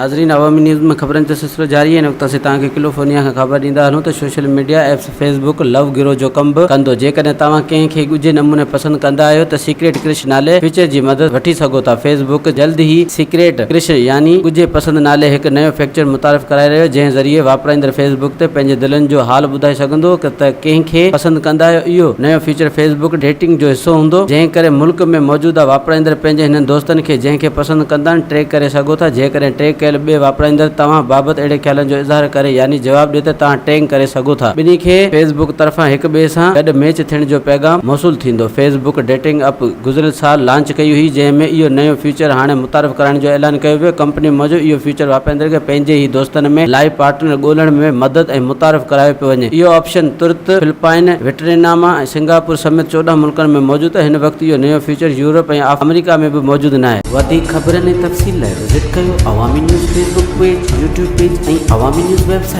ناظرين عوامي نيوز ۾ خبرن جو سلسلو جاري آهي هن وقت اسين توهان کي ڪلوفورنيا کان خبر ڏيندا هلون ته social media apps Facebook love گرو جو ڪم به ڪندو جيڪڏهن توهان ڪنهن کي ڳجهي نموني پسند ڪندا آهيو ته سيڪريٽ ڪرش نالي فيچر جي مدد وٺي سگهو ٿا فيس بڪ جلد ئي سيڪريٽ ڪرش يعني ڳجهي پسند نالي هڪ نيو فيڪچر متعارف ڪرائي رهيو جنهن ذريعي واپرائيندڙ فيس بڪ تي پنهنجي دلن جو حال ٻڌائي سگهندو ته ڪنهن کي پسند ڪندا آهيو اهو نيو فيچر فيس بڪ ڊيٽنگ جو حصو هوندو جنهن ڪري ملڪ ۾ موجوده واپرائيندڙ پنهنجي هنن دوستن کي جنهن کي پسند ڪندا آهن ٽيگ ڪري سگهو ٿا جيڪڏهن ٽيگ ڪيل ٻئي واپرائيندڙ توهان بابت اهڙي خيالن جو اظهار ڪري يعني جواب ڏي ته توهان ٽيگ ڪري سگهو ٿا. ٻنهي کي فيس بڪ طرفان هڪ ٻئي سان گڏ ميچ ٿيڻ جو پيغام موصول ٿيندو. فيس بڪ ڊيٽنگ اپ گذريل سال لانچ ڪئي هئي جنهن ۾ اهو نيو فيچر هاڻي متعارف ڪرائڻ جو اعلان ڪيو ويو. ڪمپني موجب اهو فيچر واپرائيندڙ کي پنهنجي ئي دوستن ۾ لائيو پارٽنر ڳولڻ ۾ مدد ۽ متعارف ڪرايو پيو وڃي. اهو آپشن ترت فلپائن، ويٽنام ۽ سنگاپور سميت 14 ملڪن ۾ موجود هن وقت اهو نيو فيچر يورپ ۽ آمريڪا ۾ به موجود ناهي. وڌيڪ خبرن ۽ تفصيل لاء وزٽ ڪيو Awami news Facebook page, YouTube page ۽ Awami news website.